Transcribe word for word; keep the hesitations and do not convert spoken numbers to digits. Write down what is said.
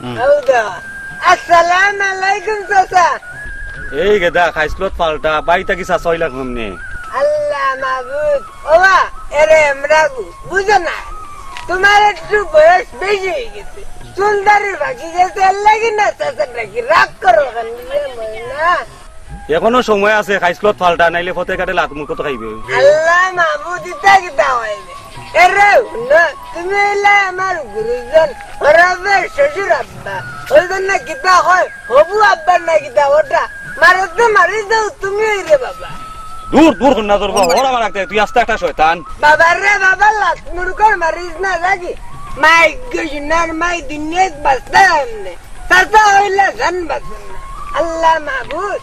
হুম। হউ দে। আসসালামু আলাইকুম চাচা। এই গেদা, খাইছলত ফাল্টা, বাড়িত থাকি চাচা অইলা কেমনে? আল্লাহ মাবুদ, ওবা, এরে আমরা গু-, বুঝো না, তুমার একটু বয়স বেশি অই গেছে, চুল দাড়ি পাকি গেছে, এর লাগি না চাচা ডাকি, রাগ করো কেনে, বুঝো না? এখনো সময় আছে, খাইছলত ফাল্টা, নাইলে পথে ঘাটে লাত মুরকত খাইবে। আল্লাহ মাবুদ, ইতা কিতা অইবে? এরে, হুনো, তুমি অইলা আমার গুরুজন, হরফে শ্বশুর আব্বা। অউ জন্য কিতা কয়, হবু আব্বার না কিতা ওটা? মারতে মারি যাও তুমি অইরে বাবা। দূর, দূর, হুন না তোর বাবা, ওরা মারাতে, তুই আস্তা একটা শয়তান। বাবা রে বাবা, লাত মুরকত মারিস না, রাগি। মাই গো, সোনার মাই, দুনিয়াত বাঁচতে এমনে। চাচা অইলা জান বাঁচন না। আল্লাহ মাবুদ,